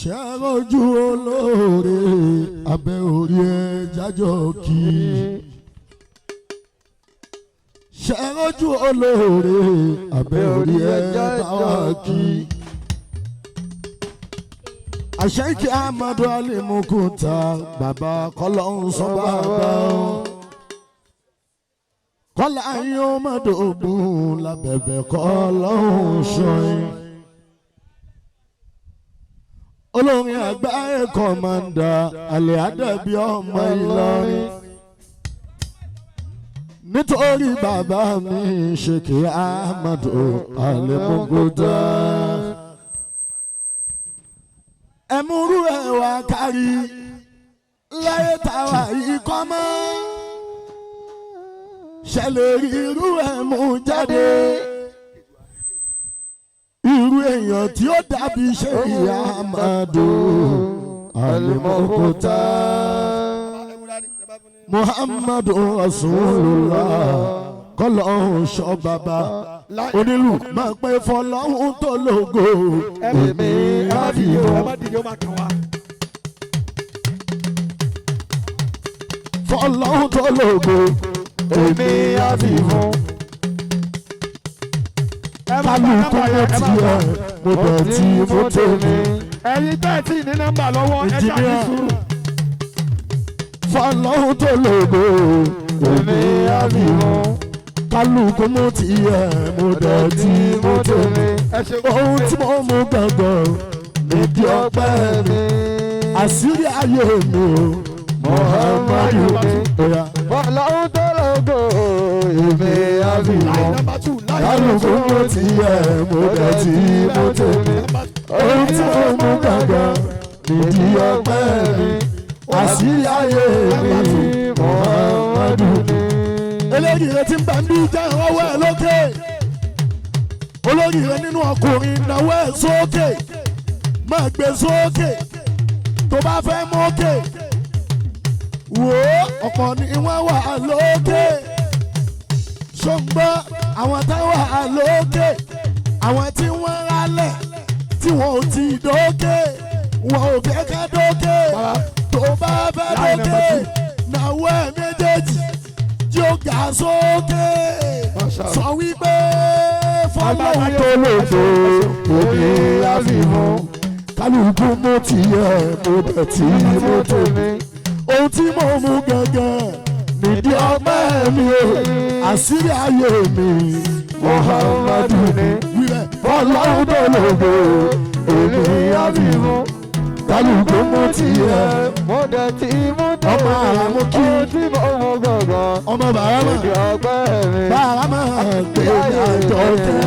Ṣẹ́rọ́jú olóore abẹ́ orí ẹ jájọ́ kí. Ṣẹ́rọ́jú olóore abẹ́ orí ẹ báwa kí. Àṣẹ́kì Amadu Alimukuta bàbá kọ́lọ́ ń sọ bàbá o. Kọ́lá yóò má dògùn lábẹ́bẹ̀ kọ́lọ́ ń ṣọyìn. Olórin àgbáyé kọ̀mọ̀ndà àlẹ́ àdàbí ọmọ Ìlọrin. Nítorí bàbá mi Ṣèkì Ahmadu Alimukuta. Ẹ̀múrú ẹ̀ wá kárí láyé táwa yìí kọ́ mọ́. Ṣẹlẹ̀ rí irú ẹ̀ mú jáde. Irú èèyàn tí ó dàbí Ṣèkì Ahmadu Alimukuta. Muhammadu Rasulullah kọ́lọ́hún ṣọ́ bàbá onílù máa pẹ́ fọlọ́hún tó lógo èmi àfihàn. Ẹ má dìde, ó máa kàn wá. Fọlọ́hún tó lógo èmi àfihàn. Ẹ má gba Kálukú nọ́mbà mo yẹn, ẹ má tiẹ̀ gba. mo bẹ̀ tí mo tèmi. Ẹ̀yin tẹ́ ẹ tí ní nọ́mbà lọ́wọ́, ẹ ṣáà ní Engineer. sùúrù. Fọlọ́hún tó lógo èmi àfihàn. Kálukú mo tiẹ̀ mo bẹ̀ tí mo tèmi. Ẹ ṣe Ohun tí mo mú gangan nídìí ọpẹ́ mi. Àṣírí ayé mi o, Muhammadu oya. Ọlọ́run tó lógo èmi láì àfihàn. nọ́mbà two, láì Kálukú mo tiẹ̀ mo bẹ̀ tí mo tèmi. Ohun tí mo mú gangan nídìí ọpẹ́ mi. Àṣírí ayé mi Muhammadu. Eléyìí rẹ ti ń bá ń bí jẹ́ ọwọ́ ẹ lókè. Olórí rẹ nínú ọkùnrin náwó ẹ sókè. Máa gbé sókè. Tó bá fẹ́ mókè. Wò ó, ọ̀pọ̀ ni wọ́n wà lókè. Ṣùgbọ́n àwọn tá wà lókè. Àwọn tí wọ́n rálẹ̀ tí wọ́n ò tí ì dókè. Wọ́n ò fẹ́ ká dókè. Tó bá fẹ́ dókè, náwó ẹ méjèèjì tí ó ga sókè. Sọ wípé fọlọ́hún tó lòdò èmi àfihàn. Kálukú mo tiẹ̀ mo bẹ̀ tí mo tèmi. Ohun tí mo mú gangan nídìí ọpẹ́ mi o. Àṣírí ayé mi Muhammadu ni. Wíwẹ̀ fọlọ́hún tó lòdò èmi àfihàn. Kálukú mo tiẹ̀ Mo dẹ̀ tí mo tèmi. Ọmọ àràmú kí. Ohun tí mo mú gangan ọmọ bàrámà nídìí ọpẹ́ mi. bàrámà gbé àjọ tẹ.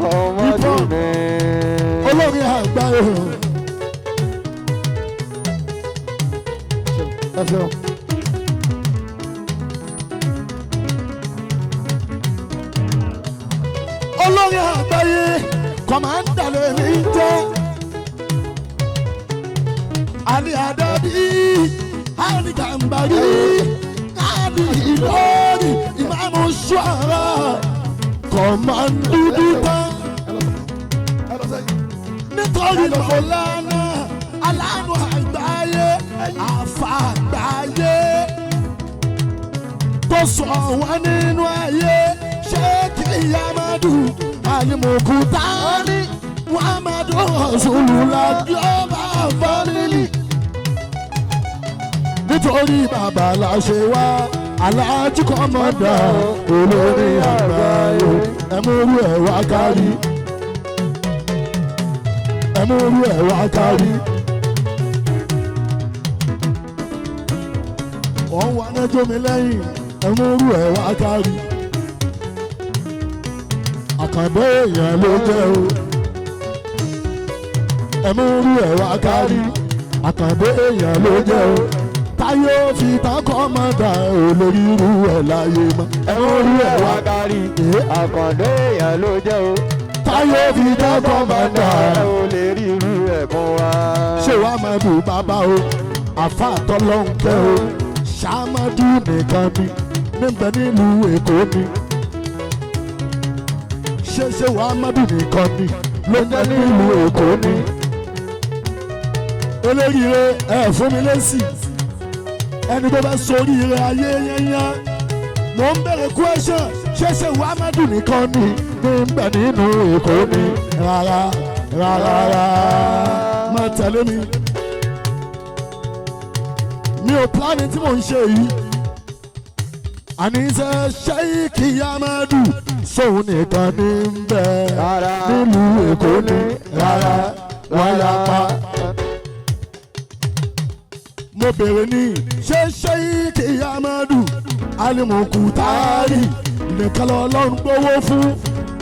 Muhammadu ni. Olórin àgbáyé o. Ẹ ṣeun. Olórin àgbáyé kọ̀mándà lèmi ń jẹ́. Ali Adabi, Ali Gambari, Ali Ìlọrin, Ìmáàmù Ṣuara, kọ̀mándúdú tán. Ẹ lọ sẹ́yìn. Nítorí Mọ̀lánà, aláàánú àgbáyé, àfà àgbáyé tó sọ wọ́n nínú ayé ṣé kí Amadu Alimukuta ní Muhammadu Rasulullah global family. Nítorí bàbá la ṣe wá aláàjì kọ́mọ́dà olórí àgbáyé ẹ̀múrú ẹ̀ wá kárí ẹ̀múrú ẹ̀ wá kárí. Wọ́n wá nẹ́jọ́ mi lẹ́yìn ẹ̀múrú ẹ̀ wá kárí. Àkàndé èèyàn ló jẹ́ o ẹ̀múrú ẹ̀ wá kárí. Àkàndé èèyàn ló jẹ́ o táyé ó fi tán kọ́mọ́dà olórí irú ẹ̀ láyé mọ́ ẹ̀múrú ẹ̀ wá kárí. Àkàndé èèyàn ló jẹ́ o. táyé ó fi tán kọ́mọ́dà Ẹ ò lè rí irú ẹ̀ mọ́ wa. ṣé wàá máa bù bàbá o àfa àtọ́lọ́nkẹ́ o ṣàmádù nìkan ni níbẹ̀ nílùú Èkó ni ṣé ṣé wàá má bù nìkan ni ló ń bẹ nílùú Èkó ni. Eléríire ẹ fún mi lésì. Ẹni tó bá soríire ayé yẹnyẹn. Mo ń bèrè question, ṣé Ṣéwù Amadu nìkan ni ní ń bẹ nínú Èkó ni? Rárá rárá rárá, má tẹ̀lé mi. Mi ò pílánì tí mò ń ṣe yìí. Àní ṣe Ṣéìkì Amadu sóun nìkan ní ń bẹ Rárá. nílùú Èkó ni? Rárá, wọ́n yà pa. Mo bèrè ní ṣé Ṣéìkì Amadu Alimukutari nìkan lọ́lọ́run gbowó fún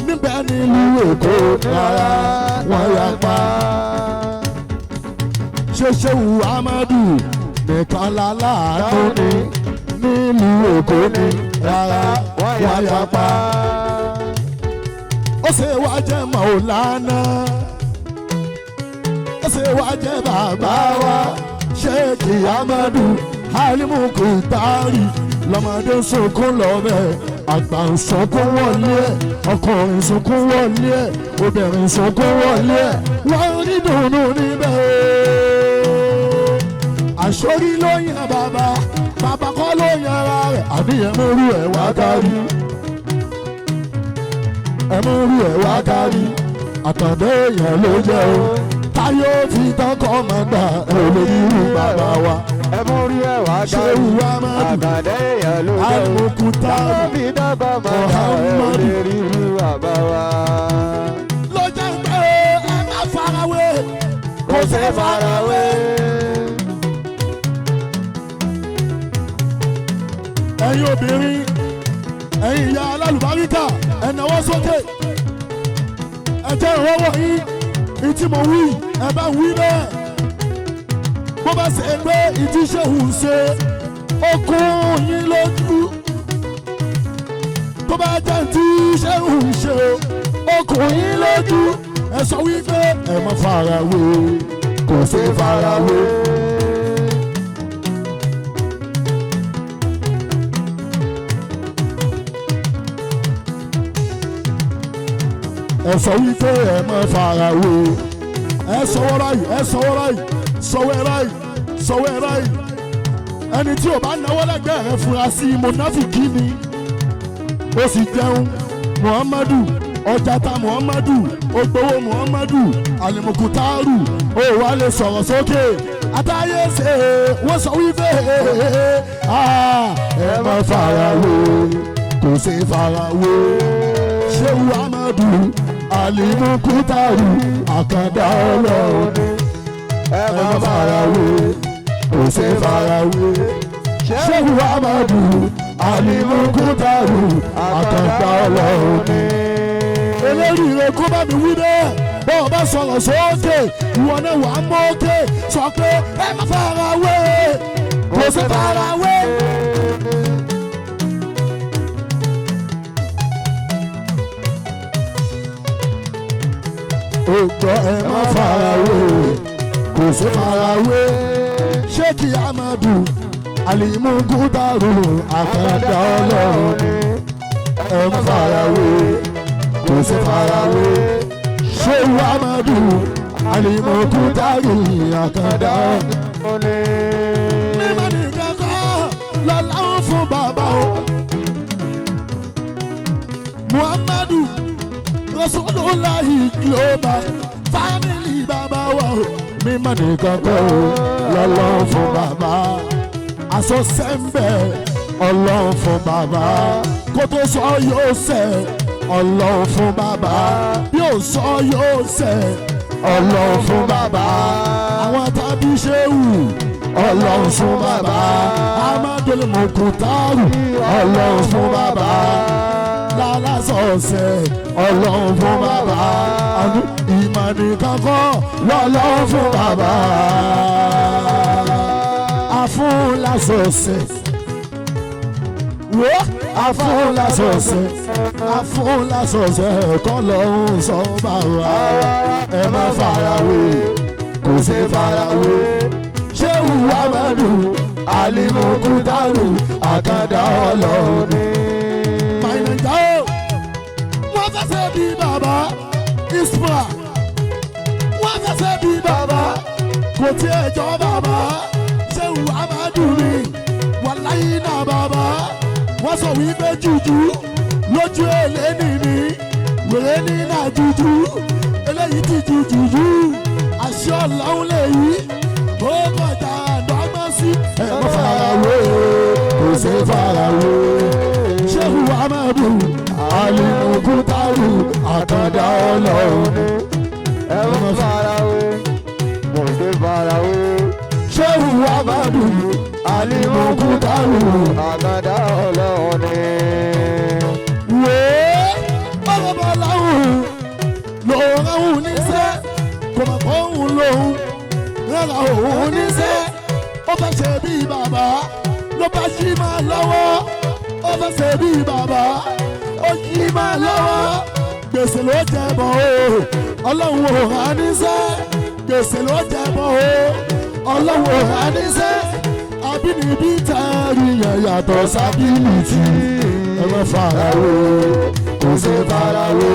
níbẹ̀ nílùú Èkó? Rárá, wọ́n yà pa. Ṣé Ṣéwù Amadu nìkan láláàánú ni nílùú Èkó ni? Rárá, Wọ́n wọ́n yà yà pa. pa. Ó ṣe wá jẹ́ Maulana, ó ṣe wá jẹ́ bàbá wa Ṣéèkì Amadu Alimukutari lọ́mọdé sunkún lọ́bẹ̀, àgbà ń sunkún wọlé ẹ̀, ọkùnrin sunkún wọlé ẹ̀, obìnrin sunkún wọlé ẹ̀, wọ́n rí dùnú níbẹ̀ o. Àṣorí ló yan bàbá, bàbá kọ́ ló yan ara rẹ̀, àníyàn mú rú ẹ̀ wá kárí, ẹ mú rú ẹ̀ wá kárí. Àtàndé èèyàn ló jẹ́ o, táyé ó fi tán kọ́ máa gbà ẹ ò lè rí irú bàbá wa. Ẹ mú rí ẹ̀ wá kárí. Ṣéwù Amadu Àkàndá èèyàn ló jẹ́ o. Alimukutari Tábí dábàá máa dá ẹ ò lè rí irú bàbá wa. ló jẹ́ pé ẹ má farawé, kò sí farawé. Ẹ̀yin obìnrin, ẹ̀yin ìyá alálùbáríkà, ẹ nawọ́ sókè, ẹ jẹ́ ìrọ́wọ́ yín. Ìtí mo wí, ẹ bá wí bẹ́ẹ̀. Bó bá ṣe pé ìtí ṣéwù ń ṣe ó kún yín lójú, tó bá jẹ́ ìtí ṣéwù ń ṣe ó kún yín lójú, ẹ sọ wípé ẹ má farawé, kò sí farawé. Ẹ sọ wípé ẹ má farawé. Ẹ sọwọ́ báyìí, ẹ sọwọ́ báyìí, sọwọ́ ẹ báyìí, sọwọ́ ẹ báyìí. Ẹni tí ò bá náwó lẹ́gbẹ̀ẹ́ rẹ fura sí i, mọ̀náfìkì ni. Ó sì jẹun Muhammadu ọjàta, Muhammadu ògbówó, Muhammadu Alimukutaru, ó wà lè sọ̀rọ̀ sókè. Àtàyè ṣe wọ́n sọ wípé ah, ẹ má farawé, kò sí farawé. Ṣéwù Amadu Alimukutaru àkàndá ọlọ́run, Ẹ ẹ má má farawé, kò sí farawé. Ṣéwù Amadu Alimukutaru àkàndá ọlọ́run ni. Eléyìí rẹ kó bá mi wí bẹ́ẹ̀, bọ́ ọ bá sọ̀rọ̀ sókè, ìwọ náà wàá mọ́ òkè, sọ pé ẹ má farawé, kò sí farawé. Ó gbọ́, ẹ má farawé, kò sí farawé. Ṣéèkì Amadu Alimukutaru àkàndá ọlọ́run ni. Ẹ má farawé, kò sí farawé. Ṣéwù Amadu Alimukutaru àkàndá Ọlọ́run. Mímọ́ nìkan kọ́ lọ́lá ń fún bàbá o. Muhammadu Rasulullahi global family bàbá wa o. Mímọ́ nìkan kọ́ o lọ́lá ń fún bàbá. Aṣọ sẹ́ńbẹ̀ ọlọ́run fún bàbá. Kó tó sọ yóò sẹ̀ ọlọ́run fún bàbá. Bí ó sọ yóò sẹ̀ ọlọ́run fún bàbá. Àwọn tàbí ṣéwù ọlọ́run fún bàbá. Amadole Mukutaru ọlọ́run fún bàbá. Lálásọ̀ọ̀sẹ̀ ọlọ́run fún bàbá. Àní ìmọ̀nì kankan lọ́lọ́run fún bàbá. Afúnlásọ̀ọ̀sẹ̀ wo, afúnlásọ̀ọ̀sẹ̀, afúnlásọ̀ọ̀sẹ̀ kọ́ lọ́hún sọ bàbá. Ẹ má farawé, kò sí farawé. Ṣéwù Amadu Alimukutaru àkàndá ọlọ́run ni. Màìnàjà o, wọ́n fẹsẹ̀ bí bàbá Isma, wọ́n fẹsẹ̀ bí bàbá kò Kò tí ẹ jọ bàbá Ṣéwù Amadu ni wàláyé náà bàbá. Wọ́n sọ wípé jùjú lójú èlé nìní wèrè ní náà jùjú eléyìí ti ju jùjú àṣẹ ọlọ́run lèyí ó kọjá àdọ́gbọ́n sí. Ẹ má fara wé, kò sí fara wé. Ṣéwù Amadu Alimukutaru àtọ̀dá ọlọ́run ni. Ẹ má fara wé, kò sí fara wé. Ṣéwù Amadu Alimukutaru Àtàndá Ọlọ́run ni. Wèé ọlọ́bọ̀ láwùn lòun ráhùn níṣẹ́ kò mọ̀ pé òun lòun rárá òun níṣẹ́. Ó fẹ́ ṣe bí bàbá ló bá yí máa lọ́wọ́. Ó fẹ́ ṣe bí bàbá ó yí máa lọ́wọ́. Gbèsè ló jẹ bọ̀ o, ọlọ́run ò rán níṣẹ́. Gbèsè ló jẹ bọ̀ o, ọlọ́run ò rán níṣẹ́. Àbínibí tẹ́rì yẹn yàtọ̀ sábìlìtì. Ẹ má fara wé, kò sí fara wé.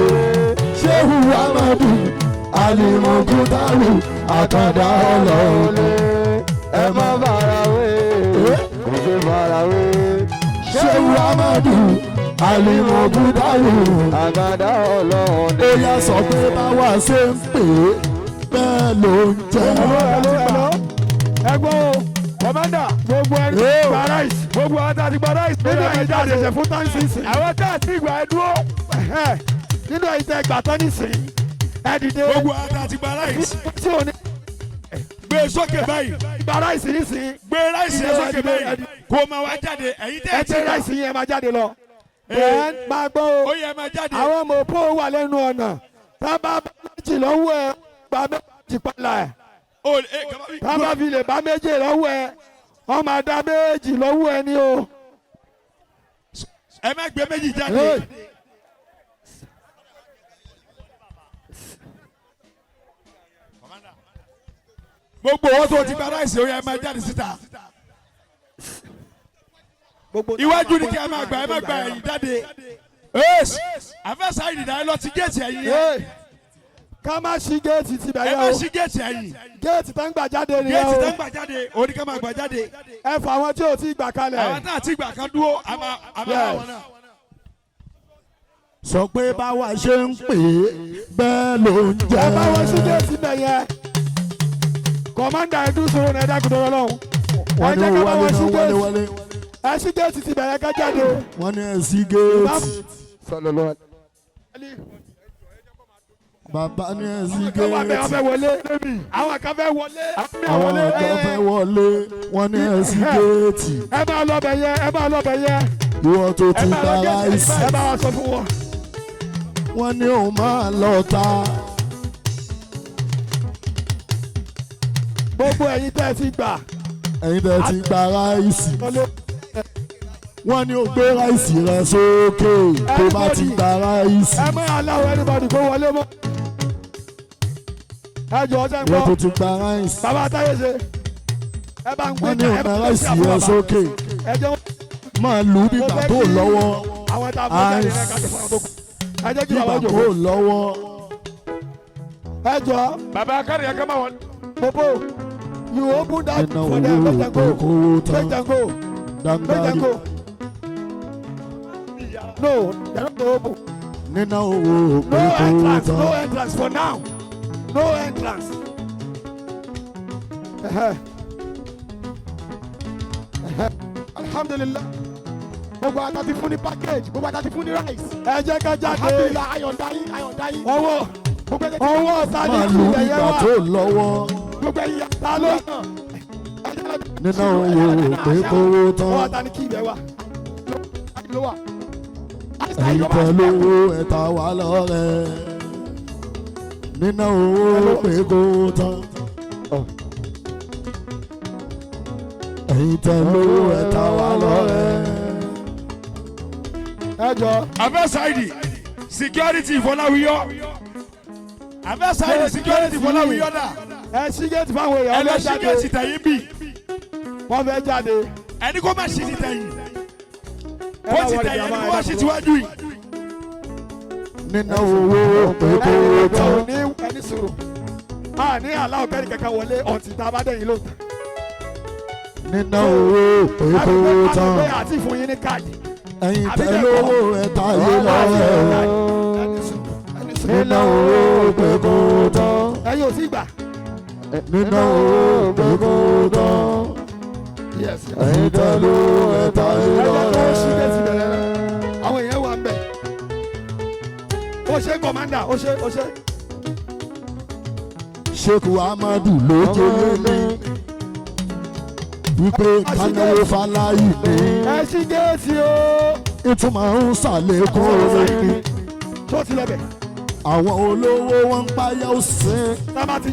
Ṣéhù Amadu Alimukutaru àtàndá ọlọ́run. Ẹ má fara wé, kò sí fara wé. Ṣéhù Amadu Alimukutaru Àtàndá Ọlọ́run ni. Ó yá, sọ pé báwa ṣe ń pè é bẹ́ẹ̀ ló ń jẹ́. Hello, hello, hello. Ẹ gbọ́ o, commander, gbogbo ẹni tí gba rice, gbogbo àwọn tá a ti gba rice nínú ẹ̀yin tá a ṣẹ̀ṣẹ̀ fún tán sísìn. Àwọn tá a ti gbà, ẹ dúró. Ẹ̀hẹ́, nínú ẹ̀yin tẹ́ gbà tán nísìn, ẹ dìde. Gbogbo àwọn tá a ti gba rice, tí ò ní gbé sókè báyìí. Gba rice nísìn. Gbé rice yẹn sókè báyìí kó o máa wá jáde, ẹ̀yin tẹ́ Ẹ ẹ ti ti gbà. Rice yẹn máa jáde lọ. Then máa gbọ́ o. Ó yẹ máa jáde. Àwọn mọ̀pó wà lẹ́nu ọ̀nà, tá a bá bá méjì lọ́wọ́ ẹ, gba méjì padà ẹ̀. Ó ẹ kaba bí. Tá a bá fi lè bá méjì lọ́wọ́ ẹ, wọ́n máa dá méjì lọ́wọ́ ẹ ní o. Ẹ má gbé méjì jáde. Hey. Gbogbo owó tó ti gba rice, ó yẹ máa jáde síta. Iwájú ni kí ẹ máa gbà, ẹ má gba ẹ̀yìn jáde. Àfẹsà ìdìdá, ẹ lọ ti géètì ẹ̀yìn yẹn. Hey. Ká má ṣí géètì ti Ẹ bẹ̀rẹ̀ má o. ṣí géètì ẹ̀yìn. Géètì tá ń gbà jáde nìyẹn Géètì o. tó ń gbà jáde, òní ká máa gbà jáde. Ẹ fà àwọn tí ò tí gbà kalẹ̀. Àwọn tá àti ìgbà kan dúró, àmà àmà Yes. àwọn náà. Sọ pé báwa ṣe ń pè é bẹ́ẹ̀ ló ń jẹ́. Ẹ bá wọn ṣí géètì bẹ̀ yẹn. Commander, ẹ dúró sọ̀rọ̀ náà, ẹ dákun tó lọ́hùn. Wọ́n Ẹ ní jẹ́ ká bá wálé wọn ṣí náà wálé géètì. wálé. Ẹ ṣí géètì ti bẹ̀rẹ̀ ká jáde. Wọ́n ní ẹ sí géètì. Sọlọ́lọ́. Bàbá ní ẹ sí Kan wà bẹ́ẹ̀, wọ́n géètì. fẹ́ wọlé. Àwọn kan fẹ́ wọlé. Àwọn kan fẹ́ wọlé, wọ́n ní ẹ sí géètì. Ẹ máa lọ bẹ̀ yẹn, ẹ máa lọ bẹ̀ yẹn. Ìwọ tó Ẹ ti máa gba lọ géètì, ráìsì, ẹ bá wa sọ fún wọn. wọ́n ní òun máa lọ ta. Gbogbo ẹ̀yin tẹ́ ẹ ti gbà. Ẹ̀yin tẹ́ ti gba ráìsì, Wọlé. wọ́n ní o gbé ráìsì rẹ sókè tó bá ti gba ráìsì. Ẹ má allow anybody kó wọlé mọ́. Ẹ jọ ọjọ́ ń Ìwọ gbọ́. tó ti gba ráìsì, Bàbá táyé ṣe. Ẹ bá ń gbé wọ́n ní o ẹ gba bá ń gbé ráìsì sí àfún rẹ bàbá. sókè. Ẹ jẹ́ Máa lù ú bígbà tó lọ́wọ́. àwọn tá a fún jáde rẹ ká tó fún àwọn tó kù. Ẹ jẹ́ kí Bígbà bàbá tó jòkó. lọ́wọ́. Ẹ jọ Bàbá akárì yẹn ká máa wọlé. Popo, you open that Nínú for them. owó Make them go. òkòwò tán. Make them go. Make them Dáńgárí. go. No, they don't go open. Nínú owó No òkòwò entrance, no tán. entrance for now. No entrance. Ẹhẹ́. Ẹhẹ́. Alhamdulilah, gbogbo ata ti fún ní package, gbogbo ata ti fún ní rice. Ẹ jẹ́ ká jáde. Alhamdulilah, ayọ̀ǹda yín, ayọ̀ǹda yín. Ọwọ́ Gbogbo ẹ̀jẹ̀ tí ọwọ́ ta ni Máa lù ú ìyẹn bígbà wà. tó lọ́wọ́. Gbogbo ẹ̀yìn Ta ló Nínú owó òkòwò tán. Ọwọ́ ta ni kí ibẹ̀ wà. Ló wà. Ẹ̀yin tẹ́ lówó, ẹ̀ta wà lọ́rẹ́. Nínú owó òkòwò tán. Ẹ̀yin tẹ́ lówó, ẹ̀ta wà lọ́rẹ́. Ẹ jọ. Afẹ́sáìdì security ìfọláwíyọ́. Afẹ́sáìdì security ìfọláwíyọ́ dà. Ẹ ṣí géètì fáwọn Ẹ èèyàn. lọ Wọ́n fẹ́ sí jáde. géètì tẹ̀yìn bì. Wọ́n fẹ́ jáde. Ẹni kó má ṣí ti tẹ̀yìn. Ẹ Kó má ti wọlé, tẹ̀yìn, ẹni jàmbá, kó ẹ má má ṣí wọlé. tiwájú yìí. Nínú owó òkòwò tán. Ní ẹni sùúrù. A ní aláwọ̀ kẹ́rì kankan wọlé ọ̀tí tá a bá dẹ̀yìn lóòótọ́. Nínà owó èkó tán. Àti àti fún yín ní káàdì. Ẹ̀yin tẹ lówó ẹ̀ta yé lọ́rẹ́ o. Nínà owó èkó tán. Ẹ̀yin ò sí gbà. Nínà owó èkó tán. Yes. Ẹ̀yin tẹ lówó ẹ̀ta yé Ẹ jẹ́ kó ṣí lọ́rẹ́. géètì bẹ̀rẹ̀ rẹ̀. Àwọn èèyàn wà ń bẹ̀. Ó ṣe kọ̀mándà, ó ṣe, ó ṣe. Sheku Amadu ló jẹ́ mi wípé kánáwó Fáláyì ní Ẹ ṣí géètì o. ìtumọ̀ ń ṣàlékún oore ni. Tó ti lọ bẹ̀. Àwọn olówó wọn ń páyà òsì, Tá a bá ti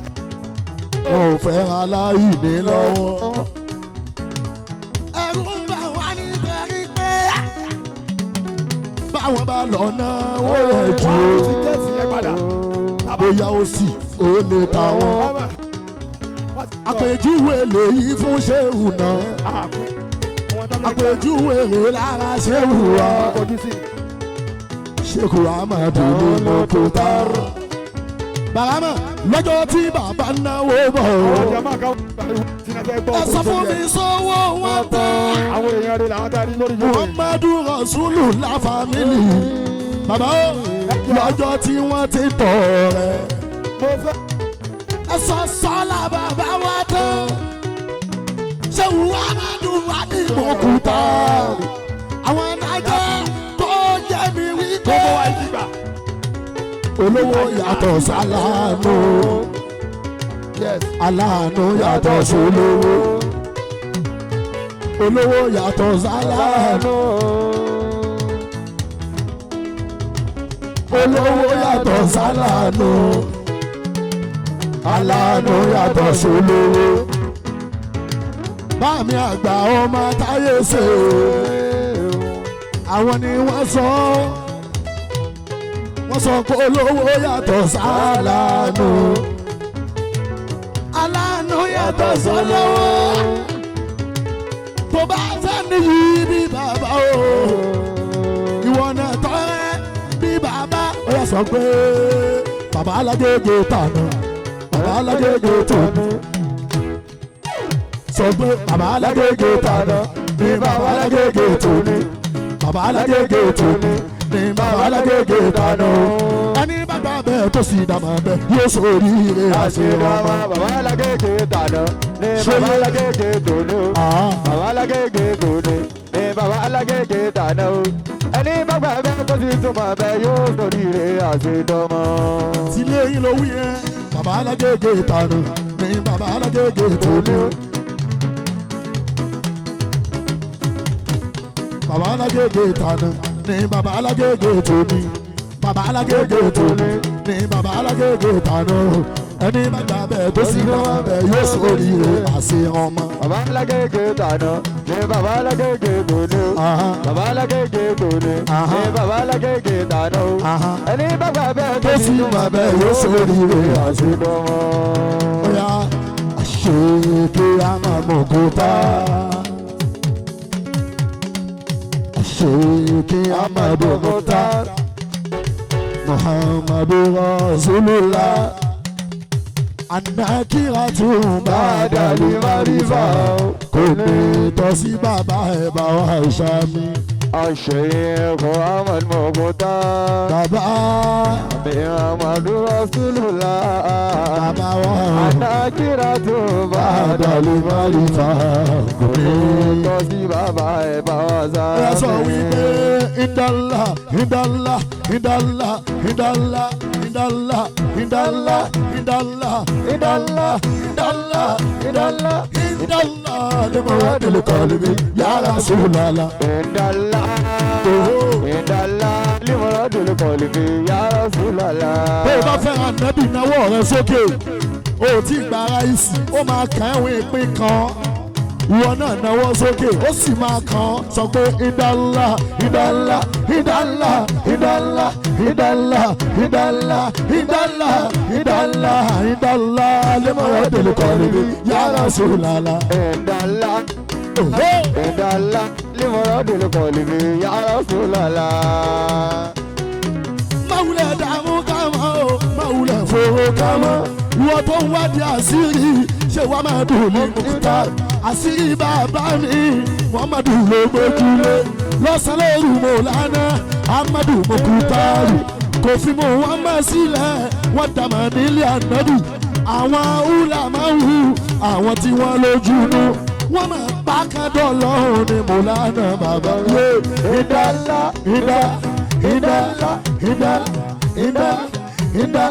wọn ò fẹ́ aláìní lọ́wọ́. Ẹ̀rù ń bà wá nítorí pé báwọn bá lọ náwó rẹ̀ jù wọ́n á ti géètì yẹn padà. bóyá ó sì ó lè ta wọn. Àpèjúwe lèyí fún ṣéwù náà. Àpèjúwe rè lára ṣéwù wa. Ṣéwù Amadu ní Mọ̀kútàr. Bàrámà lọ́jọ́ tí bàbá náwó bọ̀ Àwọn ó. jama kan Ẹ sọ fún mi sówó wọn tán. Àwọn èèyàn rẹ̀ làwọn tá a rí lórí yóò. Muhammadu Rasulullah fámìlì. Bàbá ó lọ́jọ́ tí wọ́n ti tọ̀ rẹ̀. Mo fẹ́ Ẹ sọ sọ́lá bàbá wa tán. Ṣéwù Amadu wà ní Mọ̀kútàr. Àwọn adájọ́ tó jẹ́ mi wípé. gbogbo wa ti gbà. Olówó yàtọ̀ sáláàánú, Yes. aláàánú yàtọ̀ sólówó. Olówó yàtọ̀ sáláàánú, olówó yàtọ̀ sáláàánú, aláàánú yàtọ̀ sólówó. Báàmì àgbà ọmọ táyé ṣe àwọn ni wọ́n sọ wọ́n sọ pé olówó yàtọ̀ sáláàánú, aláàánú yàtọ̀ sólówó. Tó bá fẹ́ níyì bí bàbá o, ìwọ náà tọ́rẹ́ bí bàbá. Ó yà sọ pé bàbá alágége tànà, bàbá alágége tòní. Sọ pé bàbá alágége tànà ní bàbá alágége tòní, bàbá alágége tòní ní bàbá alágége tànà. Ẹni bàbá bẹ́ẹ̀ tó sì dàmà bẹ́ẹ̀ yóò sórí ire àṣírọ́mọ. Bàbá alágége tàná ní bàbá alágége tòní. Bàbá alágége tòní ní bàbá alágége tàná o. Ẹni bàbá bẹ́ẹ̀ tó sì túmọ̀ bẹ́ẹ̀ yóò sóríire àṣedọ́mọ. Tilé yín ló wí yẹn. Bàbá alágége tànà ní bàbá alágége tòní. Bàbá alágége tànà ní bàbá alágége tòní. Bàbá alágége tòní ní bàbá alágége tànà. Ẹni bá gbà bẹ́ẹ̀ tó sì gbà bẹ́ẹ̀ yóò sóríire àṣehàn. Bàbá alágége tàná ní bàbá alágége tòní. Bàbá alágége tòní ní bàbá alágége tàná o. Ẹni bàbá bẹ́ẹ̀ Tó sì gbà bẹ́ẹ̀ yóò sóríire àṣedọ́mọ. Oya àṣekè àmàmọ̀kúta. Àṣekè àmàdòmọ́ta. Muhammadu Rasulullah. Anakira tún bá dàlí marifa. Kò ní tọ́ sí bàbá ẹ̀ bá wa ṣá mi. Àṣeyẹ Muhammad Mọ̀kútà. Bàbá Muhammadu Rasulullah. bàbá wa Anakira tó bá bá dàlí marifa. Kò ní tọ́ sí bàbá ẹ̀ bá wa sá. Ẹ sọ wípé ìdálá ìdálá ìdálá ìdálá ìdálá ìdálá ìdálá ìdálá ìdálá ìdálá ìdálá ní mo wá délé kọ́lé mi yàrá sùlálà. Ìdálá ìdálá limọ̀rọ̀ kọ̀lìfì ya Rasulullah. Bó o bá fẹ́ràn nẹ́bì náwó rẹ sókè, o ò tí ì gba ráìsì, ó máa kàn ẹ̀wọ̀n ìpín kan. Ìwọ náà náwó sókè, ó sì máa kàn án. Sọ pé ìdálá ìdálá ìdálá ìdálá ìdálá ìdálá ìdálá ìdálá ìdálá lẹ́mọ̀rọ̀ délé kọ́lé mi yàrá sùlálà. Ìdálá ìdálá limọ̀rọ̀ kọ̀lìfì ya Rasulullah. Máwùlẹ̀ dààmú kámọ́ o, máwùlẹ̀ fowó kámọ́. Ìwọ tó ń wádìí àṣírí ṣé wàá máa dùn ní Mùkútà. Àṣírí bàbá mi Muhammadu ló gbójúlé. Lọ́sàn-án lóru Mọ̀lánà Amadu Mùkútàrù. Kò fi Muhammad sílẹ̀ wọ́n dàmà nílé ànábì. Àwọn ulamahu àwọn tí wọ́n lójú nú. Wọ́n máa pa kádọ̀ lọ́hùn ní Mọ̀lánà bàbá. Ìdá ìdá ìdá ìdá ìdá ìdá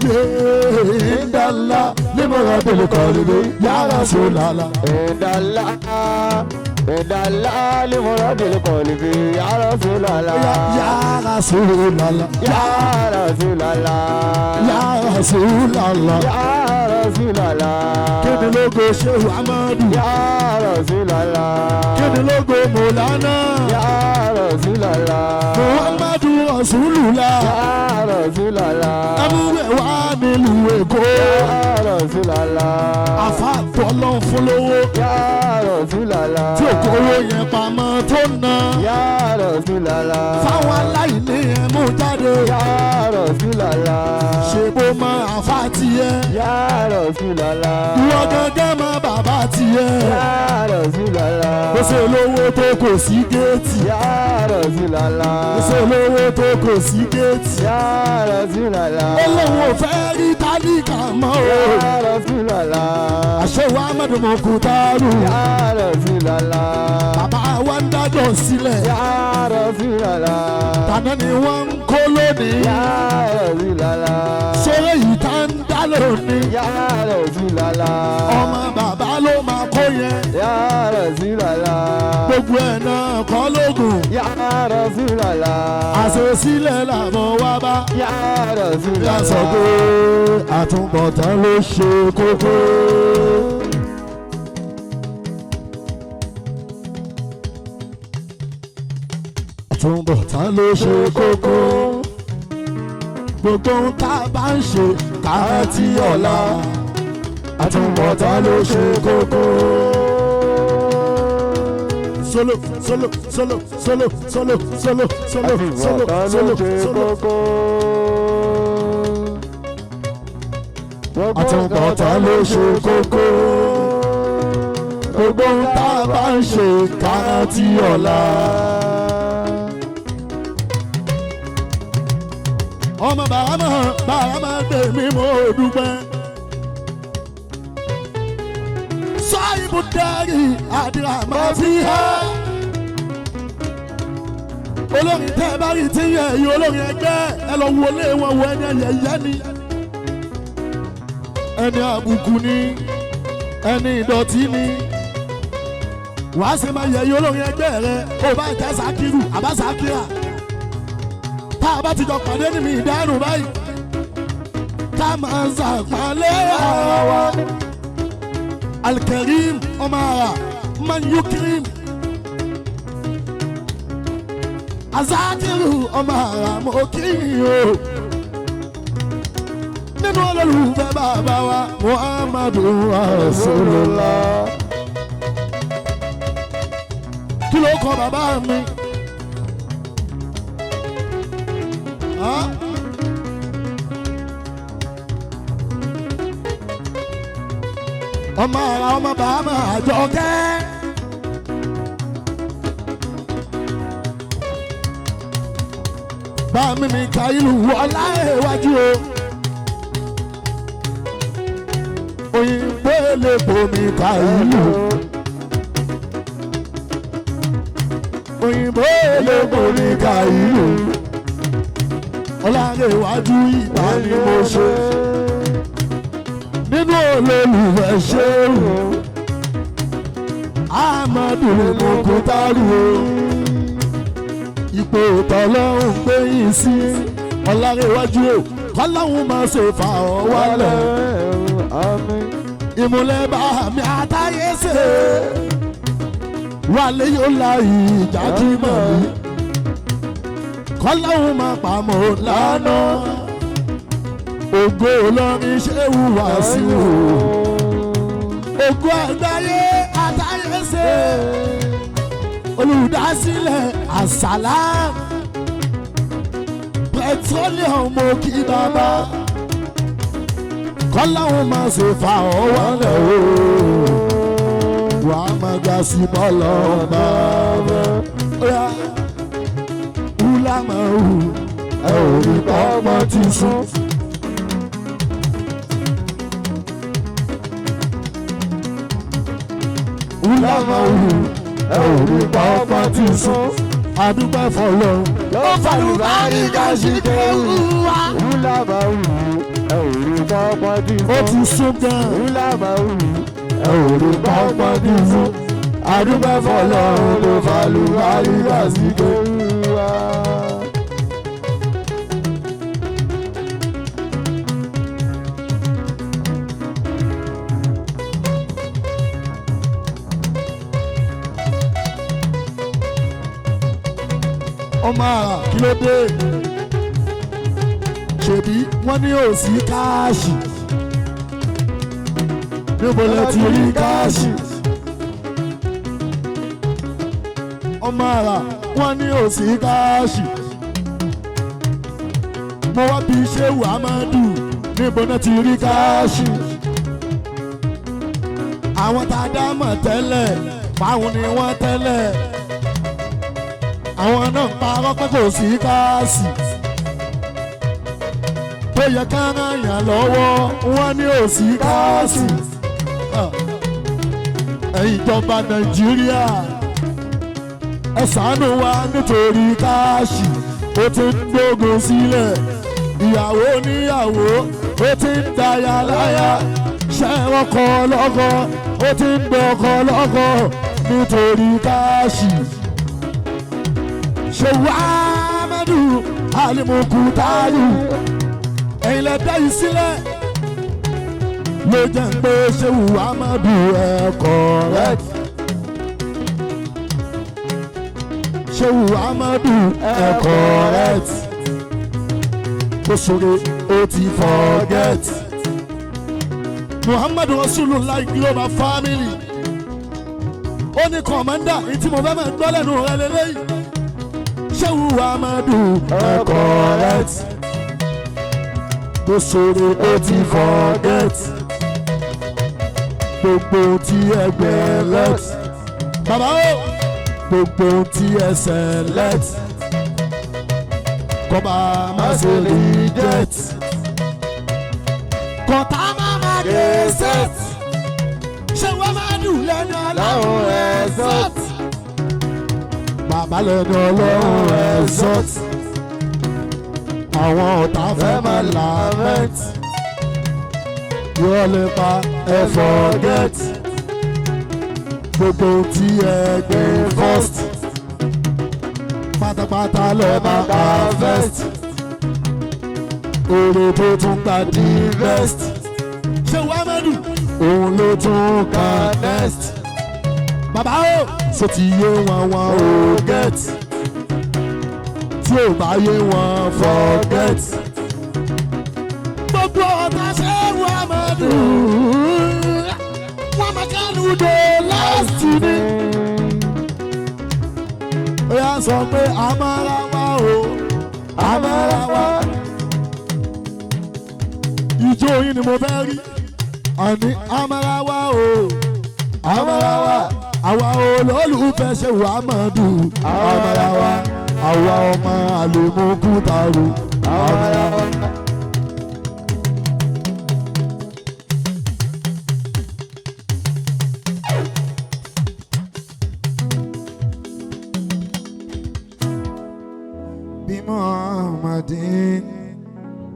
ìdálá límọ̀ràn bẹ̀rẹ̀ kọ́lébé yàrá sólàlà. Ìdàlá ìdàlá limuradi qalbi ya Rasulallah. Yàrá sólàlà. Ya Rasulallah. Yàrá sólàlà. Ya Rasulallah. Kíni lógo Ṣéhu Amadu? Ya Rasulallah. Kíni lógo Mọ̀lánà? Ya Rasulallah. Muhammadu Rasulullah. Ya Rasulallah. Ẹmúwẹ̀ wá nílùú Èkó. Ya Rasulallah. Àfa tọ́lọ́ fún lówó. Ya Rasulallah. Tí òkòwò yẹn pamọ́ tó ná. Ya Rasulallah. Fáwọn aláìní ẹ̀ mú jáde. Ya Rasulallah. Ṣé bó mọ àfa tiẹ̀? Ya Rasulallah. Ìwọ gángan mọ bàbá tiẹ̀. Ya Rasulallah. Ó ṣe lówó tó kò sí géètì. Ya Rasulallah. Ó ṣe lówó tó kò sí géètì. Ya Rasulallah. Ó lóun ò fẹ́ rí tálíkà mọ́ o. Ya Rasulallah. Àṣewà Amadu Mukutaru. Ya Rasulallah. Bàbá wa ń dájọ́ sílẹ̀. Ya Rasulallah. Tàná ni wọ́n ń kó lónìí. Ya Rasulallah. Ṣeré yìí tá ń dá lónìí. Ya Rasulallah. Ọmọ bàbá ló máa kó yẹn. Ya Rasulallah. Gbogbo ẹ̀ náà kọ́ lóògùn. Ya Rasulallah. Àṣesílẹ̀ làwọn wá bá. Ya Bí a Rasulallah. sọ pé àtúbọ̀tán ló ṣe kókó. Àtúbọ̀tán ló ṣe kókó. Gbogbo ohun tá a bá ń ṣe ká rántí ọ̀la. Àtúbọ̀tán ló ṣe kókó. Solo solo solo solo solo solo solo solo Àtúbọ̀tán ló solo ṣe solo. kókó. Àtúbọ̀tán ló ṣe kókó. Gbogbo ohun tá a bá ń ṣe ká rántí ọ̀la. Ọmọ bàrámà bàrámà tèmi mo dúpẹ́. Sọ́ìbù dẹ́rì àdìrà máa fi há. Olórin tẹ́ bá rí tí yẹ ẹ̀yìn olórin ẹgbẹ́ ẹ lọ wọlé wọn wọ ẹni ẹ̀yẹ ni. Ẹni àbùkù ni ẹni ìdọ̀tí ni. Wàá ṣe máa yẹ ẹ̀yìn olórin ẹgbẹ́ rẹ ó bá jẹ́ Sakiru àbá Sakira. Tá a bá ti jọ pàdé ní mi ìdárùn báyìí. Ká máa ń ṣàpálẹ̀ ara wa. Alkarim ọmọ ara man yukrim. Azakiru ọmọ ara mo kí i o. Nínú olólùfẹ́ bàbá wa Muhammadu Rasulullah. Kí ló kọ bàbá mi? Hàn? Ọmọ ara ọmọ bàbá àjọkẹ́. Bá mi mi ka ìlú ọlá ìwájú o. Òyìnbó elépo mi ka ìlú. Òyìnbó elépo mi ka ìlú. Ọlárẹ̀wájú ìgbà ni mo ṣe. Nínú olólùfẹ́ ṣéwù. Amadu Mukutaru o. Ipò tọ́lọ́hún gbé yín sí. Ọlárẹ̀wájú o. Kọ́láhún máa ṣe fà ọ́ wálẹ̀. Ìmùlẹ̀ bá mi àtàyè ṣe. Wálé yóò la ìjà kí mọ̀ mí. Kọ́láhún máa pamọ́ lánàá. Ògo Ìlọrin ṣé wùwà sí o. Ògo àgbáyé àtàyè ṣe. Olùdásílẹ̀ àsálà. Petroleum mo kí bàbá. Kọ́láhùn máa ṣe fà ọ́ wálẹ̀ o. Wà á máa ga sí bọ́ọ̀lù ọba bẹ́ẹ̀. Wúlá máa hù ẹ ò rí ọmọ ti sùn. Wúlá máa hù ẹ ò rí ọmọ ti sùn. Àdúgbò fọlọ́. Ó fàlùbáríkà sí kéwù wa. Wúlá máa hù ẹ ò rí ọmọ ti sùn. Ó ti sún gan. Wúlá máa hù ẹ ò rí ọmọ ti sùn. Àdúgbò fọlọ́ ló fàlùbáríkà sí kéwù wa. Ọmọ àrà kí ló dé? Ṣèbí wọ́n ní òsì káàṣì. Níbo lẹ ti rí káàṣì? Ọmọ àrà wọ́n ní òsì káàṣì. Mo wá bí Ṣéwù Amadu, níbo náà ti rí káàṣì? Àwọn tá a dá mọ̀ tẹ́lẹ̀, fáwọn ni wọ́n tẹ́lẹ̀. Àwọn náà ń parọ́ pé kò sí káàsì. Tó yẹ ká ràn yàn lọ́wọ́, wọ́n ní ò sí káàsì. Ẹ̀yin ìjọba Nàìjíríà, ẹ ṣàánú wa nítorí káàsì. Ó ti ń gbógun sílẹ̀, ìyàwó níyàwó, ó ti ń daya láya. Ṣé ọkọ lọ́kọ, ó ti ń dọkọ lọ́kọ nítorí káàsì. Ṣèwú Amadu Alimukutaru, ẹ̀yin lẹ dá yìí sílẹ̀ ló jẹ́ pé Ṣèwú Amadu ẹ̀ correct. Ṣèwú Amadu ẹ̀ correct. Ó ṣòro ó ti forget. Muhammadu Rasulullah Global Family. Ó ní kọ̀mọ́ndà tí mo fẹ́ máa gbọ́ lẹ́nu rẹ lélẹ́yìí. Ṣéwù Amadu ẹ̀ correct. Tó ṣòro ó ti forget. Gbogbo tí ẹgbẹ́ let. Bàbá o! Gbogbo tí ẹ select. Kọ́ba má ṣe reject. Kọ̀tà má má dé set. Ṣéwù Amadu lẹ́nu ọlọ́run ẹ̀ sọ́t. Bàbá lẹ́nu ọlọ́run ẹ̀ sọ́t. Àwọn ọ̀tá fẹ́ máa lament. Yóò lè pa ẹ forget. Gbogbo tí ẹ gbé first. Pátápátá lọ máa harvest. Oore tó tún gba the best. Ṣéwù Amadu òun ló tún kà next. Bàbá o! So ti yé wọn wọn ò get. Tí ò bá yé wọn forget. Gbogbo ọ̀tá Ṣéwù Amadu wọ́n máa kánú dé last ni. Ó yá sọ pé amára wa o, amára wa. Ìjó yín ni mo fẹ́ rí. Àní amára wa o, amára wa. Àwa olólùfẹ́ Ṣéwù Amadu, amára wa. Àwa ọmọ àlùmọ́kútàrú, amára wa. Bí Muhammadin.